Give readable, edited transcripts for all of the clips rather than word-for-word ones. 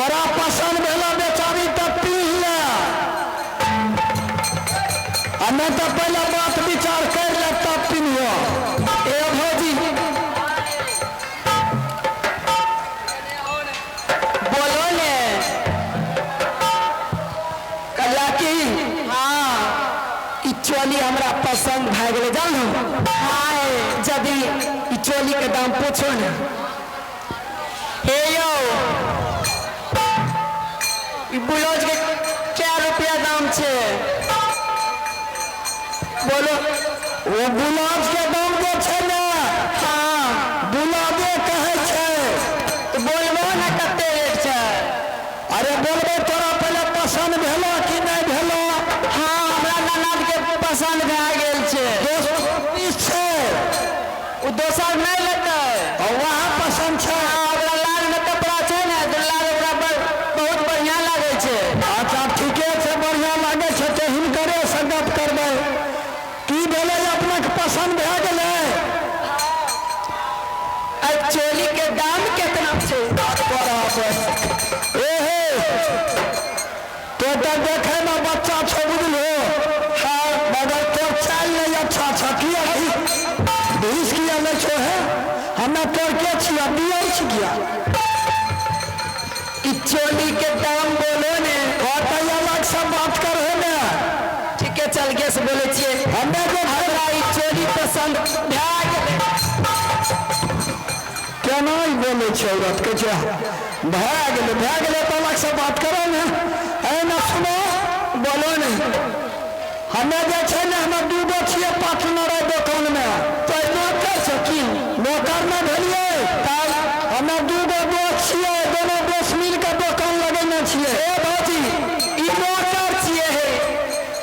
तोरा पसंद भेला बेचारी तऽ पीह ले, आ नहि तऽ पहिले बात विचार कर ले तब पिन्हियो। ए भौजी, बोलो ने। कहलिया की? हाँ। ई चोली हमरा पसंद भए गेलै, जानलू? हाँ। यदि ई चोली के दाम पूछो ने। हे यौ, ई ब्लाउज के क्या रुपया दाम छै, बोलो। ओ गुलाब के दाम जे छै ने, हाँ, गुलाबे कहै छै। तऽ बोलबो ने, कते रेट छै? अरे बोलबै तोरा, पहिले पसंद भेलो कि नहि भेलो? हाँ, हमरा ननद के पसंद भए गेल छै। 220 छै। ओ दोसर नहि लेतै। और वहाँ पसंद छै? हाँ, ओकरा लाल में कपड़ा छै ने, तऽ लाल ओकरा बहुत बढ़िया लागै छै। अच्छा, ठीके छै, बढ़िया लागै छै तऽ हिनकरे से गप करबै। की भेलै, अपनेके पसंद भए गेलै? आ चोली के दाम केतना छै? तोरा बस, ए हे, तो तऽ देखैमे बच्चा छौ, बुझलो? हाँ, मगर तोर चालि नहि अच्छा छ। किया घीस किया नहि छौ? हे, हमे तोर के छियै? दियै छी किया? ई चोली के दाम बोलो ने। कहतै अलग से बात करहो ने। ठीके, चल के से बोलै छियै। हमे जे हमरा ई चोली पसंद भए गेलै। केना ई बोलै छै औरत के छै, भए गेलै, भए गेलै तऽ अलग से बात करो ने। ए ने, सुनो। बोलो ने। हमे जे छै ने, हमे दूगो छियै पार्टनर दोकानमे। तो नौकर छौ की? नौकर नहि भेलियै। तब? हमे दूगो दोस्त छियै, दोनो दोस्त मिल के दोकान लगेने छियै। ए भौजी, ई नौकर छियै हे,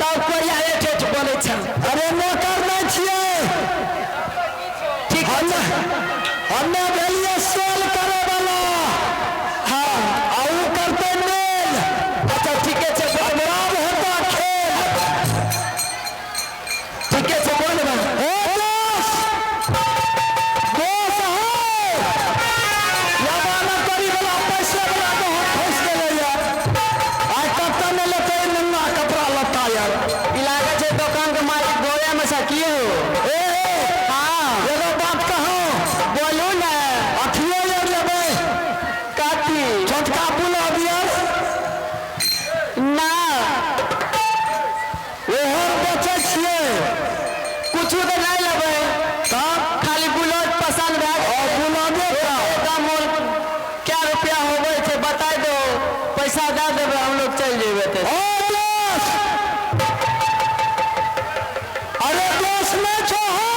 तब कोरिया एठ एठ बोलै छ। अरे, नौकर नहि छियै। ठीक। हमे हमे भेलियै सेल करे वाला। हाँ। आ उ करतै मेल। अच्छा, ठीके छै, बोल। खराब होता खेल। ठीके छै, बोलबा। ए दोस्त, दोस्त हो, लबाना करी वाला पैसे वाला तो फंस गेलै यार। आइ कतऽ नहि लेतै नंगा कपड़ा लत्ता यार। ई लागै छै दोकान के मालिक गोया में से की हो? ए ए। हाँ। एगो बात कहूँ? बोलू ने। अथियो यार लेबै? कथी? छोटका गुलाब यार। ना। ओहो बेचै छियै। कुछो तऽ नहि लेबै। तब? खाली ब्लाउज पसंद भए और गेल। गुलाबे का। दाम मोल क्या रुपया होबै छै, बताय दो, पैसा दए देबै, हम लोग चलि जेबै तऽ। ओ दोस्त, अरे दोस्त नहि छौ हो।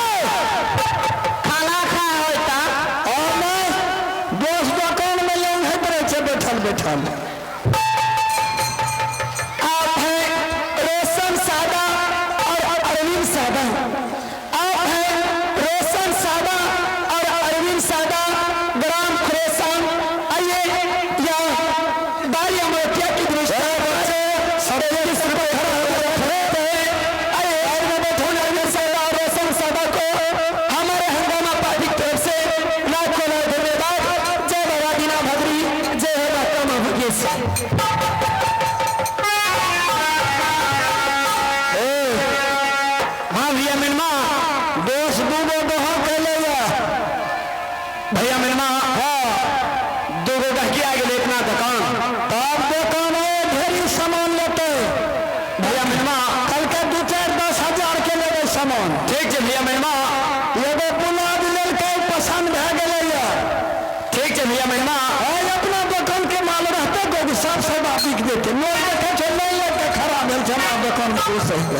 खाना खा होय ता। और नहि, दोस्त दोकानमे औंघैत रहै छै बैठल बैठल। आप हैं रोशन सादा और अरविंद सादा। आप हैं रोशन सादा और अरविंद सादा, ग्राम खुरेसान। आइए, यह बारी अमरोतिया की दृष्टि। सब आइए, अरविंद सादा और रोशन सादा को हमारे हंगामा पार्टी की तरफ से लाखों लाख धन्यवाद। जय बाबा दीना भद्री, जय हो डॉक्टर भगेश। हाँ भैया मिनमा। दोस्त, दूगो गहक अयलैया। भैया मिनमा। हाँ। दूगो गहकी आ गेलै इतना दोकान? तब दोकान है, ढेरी सामान लेतै। भैया मिनमा। कलके 2-4-10 हजार के लेबै सामान। ठीक छै भैया मिनमा। एगो गुलाब लेलकै, पसंद भए गेलैया। ठीक छै भैया मिनमा। है, अपना दोकान के माल रहतै गोगी, सब सौदा बिक जेतै। लोग देखै छै, नहि लेके खड़ा भेल छै हमरा दोकान में घुसै के।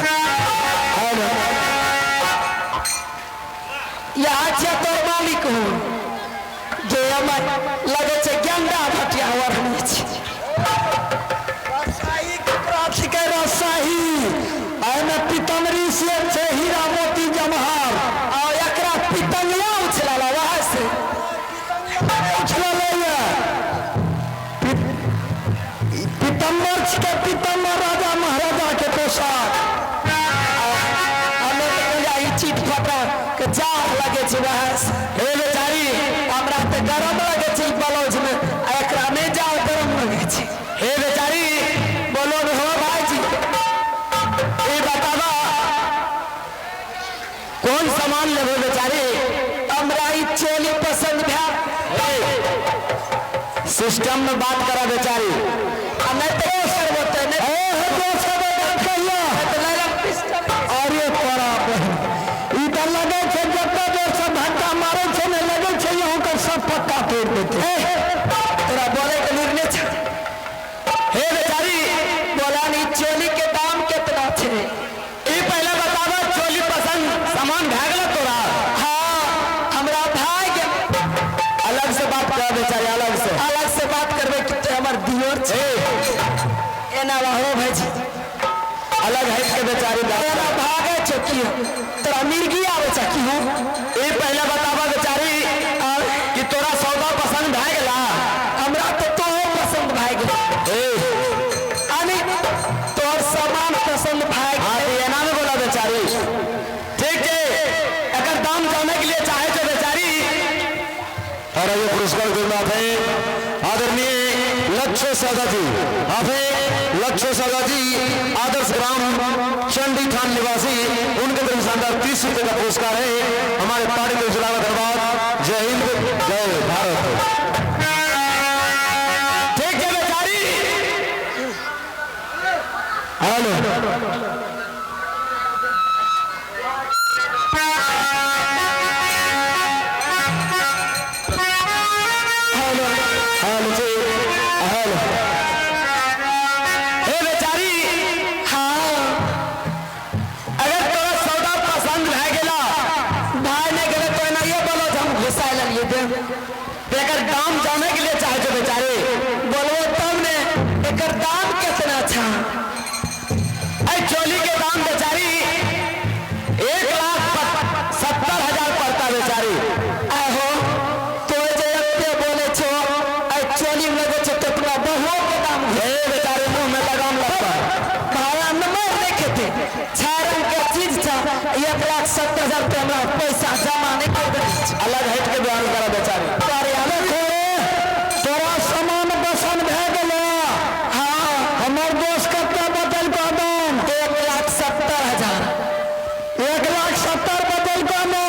यहाँ छै तोर मालिक हूँ जे हमर लगे छै गेंदा फटिया ओढ़ने छै। राजशाही कपड़ा छिकै, राजशाही। एहिमे पीतमरी से छै, हीरा मोती जमहार। और एकरा पितंगिया उछलल वहाँ से। उछललैया पीतम्बर छिकै, पीतम्बर, राजा महाराजा के पोशाक। हमे तऽ कहलियै ई चीट फटा के जाड़ लगे छै वहाँ से। हे बेचारी। हमरा तऽ गरम लगे छै ई ब्लाउज। सिस्टम में बात करा बेचारी। आ नहीं तो दोसर बोलते नहीं। ए हे दोसर बात कहिया। तो लैलम पिस्टल। अरे तोरा बहिन, ई तऽ लगै छै जतऽ जोर से धक्का मारै छै ने, लगै छै यहाँ के सब पत्ता तोड़ि देतै। तोरा बोले के निर्णय छै। हे बेचारी, बोला नी चोली के दाम कितना छै? ई पहले बतावा चोली पसंद सामान भए गेल तोरा? हाँ, हमरा भाई के। अलग से बात कर बेचारी, अलग से। अलग से बात करबे कि ते हमर दियोर छै। एना रहो भाईजी। अलग हट के बेचारी बात। एना भागे छै की तोरा मिर्गी आवे छै की हो? ई पहले बतावा बेचारी कि तोरा सौदा पसंद भए गेला? हमरा तो तोहो पसंद भए गेल। ए अनी तोहर सामान पसंद भए गेल। हाँ, तो एना में बोला बेचारी। ठीक है, अगर दाम जाने के लिए चाहे तो बेचारी। और ये पुरस्कार देना है आदरणीय लक्ष्य सादा जी। आप हैं लक्ष्य सादा जी, आदर्श ग्राम चंडी थान निवासी, उनके तरफ शानदार 30 रुपए का पुरस्कार है। हमारे पार्टी के जिला का धन्यवाद। जय हिंद, जय भारत। ठीक है बेचारी। हेलो। हेलो हेलो जी, हेलो। हे बेचारी, हाँ, अगर तोरा सौदा पसंद भए गेला? भाई नहीं गेले तो एना ये बोलो जे हम घुसाय लेलिए दे। तो एकर दाम जाने के लिए चाहे छो बेचारी? बोलबो तब ने एकर दाम कितना छा? अरे चोली के दाम बेचारी 1,70,000 पड़ता बेचारी। आहो तो जे एते बोले छो, अरे चोली में लगे छो तो तोरा बहुओ के दाम। हे बेचारे, मुंह में लगाम लगता। भाड़ा नंबर नहीं खेते, छह रंग के चीज छा, 1,70,000 पे हमरा पैसा जमा नहीं कर दे। अलग हट के बयान करा बेचारी। तोरे अलग देखो, तोरा सामान पसंद भए गेलै? हाँ। हमर दोस्त कते बतेलकौ दाम? 1,70,000। 1,70,000 बतेलकौ ने?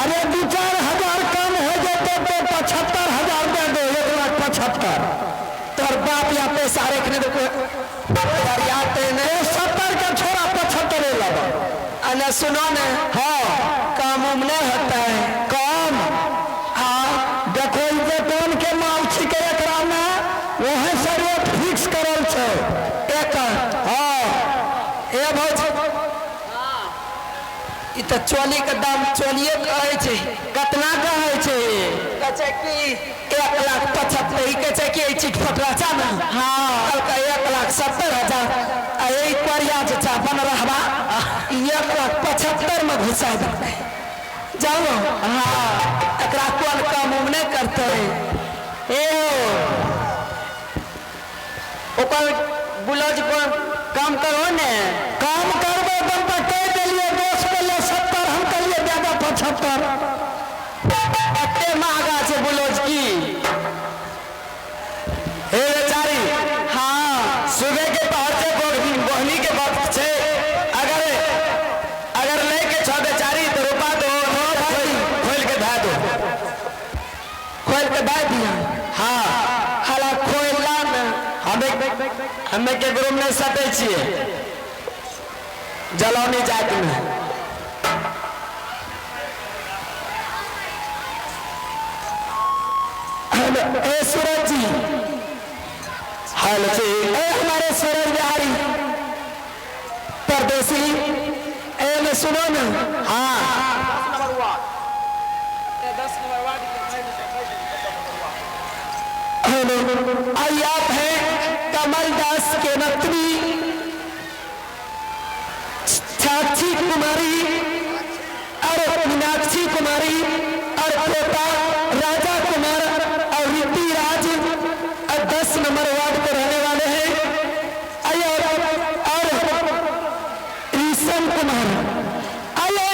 अरे 2-4 हजार कम हो जेतै तो 75,000 दे दे। 1,75,000। तोहर बाप यहाँ पैसा रखने देखो आते नहीं। 70 के छोड़ा 75 लगा। अने सुनो ने। हाँ। काम उम नहीं होता है? काम? हाँ। देखो, ई दुकान के माल छिकै, एकरा में वही से रेट फिक्स करल छै। एकर? हाँ। ए भौजी, ई तऽ चोली के दाम चोलिए कहै छै। कतना कहै छै? कहै छै कि 1,75,000। ई कहै छै कि ई चिट फटला छा ने। हाँ। कहलकै 1,70,000। आ ई कोरिया जे छा बन रहबा, ई 1,75,000 में घुसा देलकै। जाओ। हाँ। एकरा कोन काम उम नहीं करते। ए हो, ओकर ब्लाउज कोन काम करो ने। काम करबै तब तऽ कहि देलियै, दोस्त बोलले 70, हम कहलियै दे दे 75। एते महंगा छै ब्लाउज की? हे बेचारी। हाँ। सुबह के पहर छै, बोहनी के वक्त छै। अगर अगर ले के छो बेचारी तो रुपा दो, खोल के धा दो। खोल के दे दिया। हाँ। हला खोलला ने। हमें हमें केकरो में नहीं सटै छियै जलौनी जात में। हेलो, ए सूरज जी। हेलो जी। ए हमारे सूरज बिहारी परदेसी, ए में सुनो ना। हाँ। हेलो, आइए आप हैं कमल दास के नत्री साक्षी कुमारी और मीनाक्षी कुमारी और पोता राजा कुमार और रीति राज और 10 नंबर वार्ड के रहने वाले हैं। आइए और ऋषभ कुमार, आइए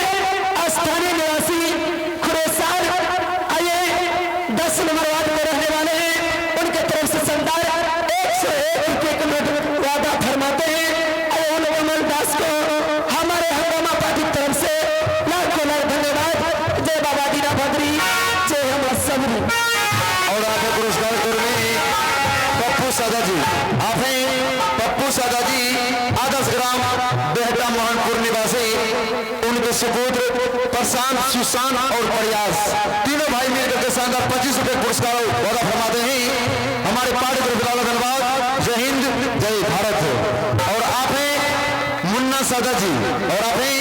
स्थानीय निवासी खुरेसार, आइए 10 नंबर वार्ड में रहने वाले हैं। उनके तरफ से शानदार 101 रुपये के नोट वादा फरमाते हैं। आइए उन कमल दास को हमारे हंगामा पार्टी की तरफ से लाखों लाख धन्यवाद। जय बाबा दीना भद्री, जय हम सबरी। और आगे पुरस्कार के जी, आप हैं पप्पू सादा जी, आदर्श ग्राम बेहटा मोहनपुर निवासी, उनके सुपुत्र प्रशांत, सुशांत और प्रयास, तीनों भाई मिलकर के शानदार 25 रुपए पुरस्कार वादा फरमाते हैं। हमारे पार्टी तरफ धन्यवाद। जय हिंद, जय भारत। और आप हैं मुन्ना सादा जी, और आप हैं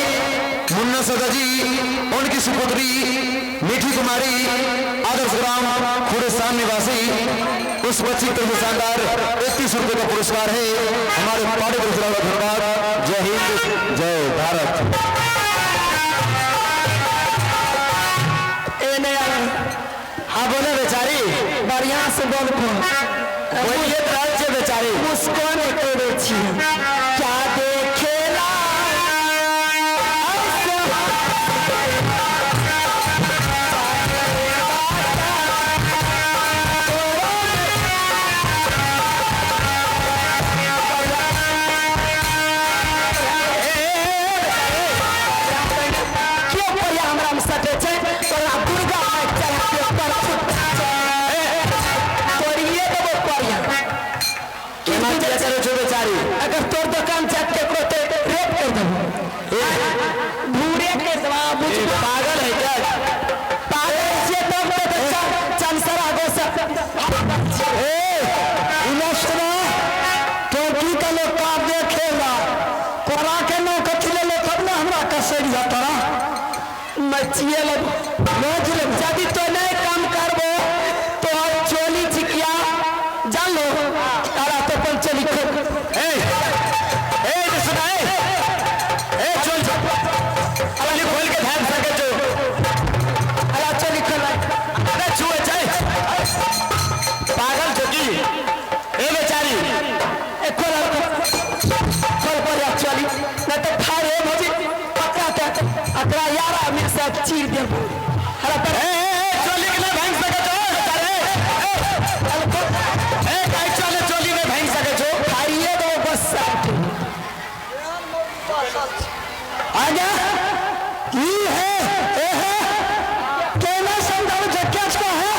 मुन्ना सादा जी, उनकी सुपुत्री मीठी कुमारी, आदर्श ग्राम खुरेसान निवासी, उस बच्ची की तरफ से शानदार 31 रुपए का पुरस्कार है। हमारे पार्टी तरफ से धन्यवाद। जय हिंद, जय भारत। ए नया। हाँ बोले बेचारी। बढ़िया से बोल। बोलिए तो रहल छै बेचारी। मुस्कान करे छी क्या देखेला ऐसे। क्यों परिया हमरा में सटे छै तोरा दुर्गा माइ चढ़ा के पर तोरिए देबो परिया। केना किया करे छौ बेचारी? अगर तोर दुकान जात केकरो ते रेप कर देबो भूरे के जवाब बुझ। ए, पागल है क्या? पागल छियै तब तो चमसरा गोसा। ए इना सुना तो की कलो का देखेला कोरा के नो कथी ले लो तब ना हमरा कसरिया तोरा। मचिए लग रोज ले। यदि तो नहीं काम करबो तो चोली छिकिया जान लो तारा तो अपन चोली खो। ए ए जे सुना, ए ए चल चोली खोल के भाग सके छौ। अला चोली खोल। अरे छुए छै, पागल छौ की? ए बेचारी। ए खोल खोल पर या चोली, नहीं तो फाड़े भजी पकड़ा के अकरा यारा में से चीर देबो हरा पर। ए ए ए चोली के नहीं भांग सके छौ बेचारे। ए ए काई चले चोली नहीं भांग सके छौ। फाड़िए देबो बस। आगे ई है ए है केना समझावे छै क्या छो है?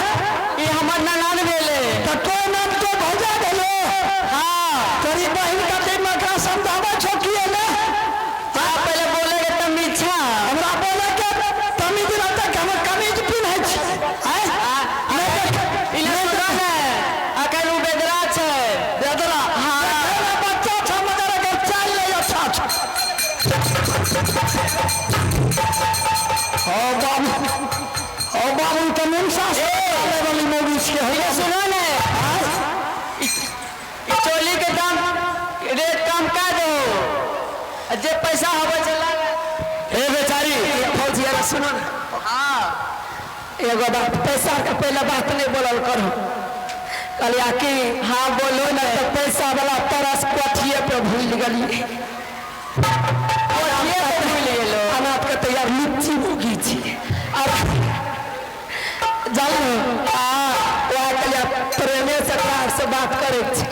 ई हमर ननान भेलै। त तो नाम तो भौजा भेलो। हाँ। तोरी बहिन का दिन एकरा समझावे छो की ने? हाँ, पहले बोले के तमीज छा। हमरा बोले के तमीज रहता कि हमर कमीज पिन्है छी आय नहीं देख। इने सुना ने अखन उ बेदरा छै। बेदरा? हाँ। देखै बच्चा छ मगर अगर चाल ले अच्छा छ। ओ बाबू, ओ बाबू, त मुनसा से वाली मौगी छियै। इने सुनो ने, ई चोली के दाम रेट कम कर दो, आ जे पैसा होवे चला। ए बेचारी। फौजी अरे सुनो ने। हाँ, एगो बात, पैसा के पहले बात नहीं बोलल करो। कहलिया कि हाँ बोलो ना। तो पैसा वाला तरस कोठिए पे भूल गेलिए, कोठिए पे भूल गेलो। अनाथ के तैयार लुच्ची मुगी छी। अब जानू, हाँ, वएह कहलिया प्रेमे से तोरा से बात करे छी।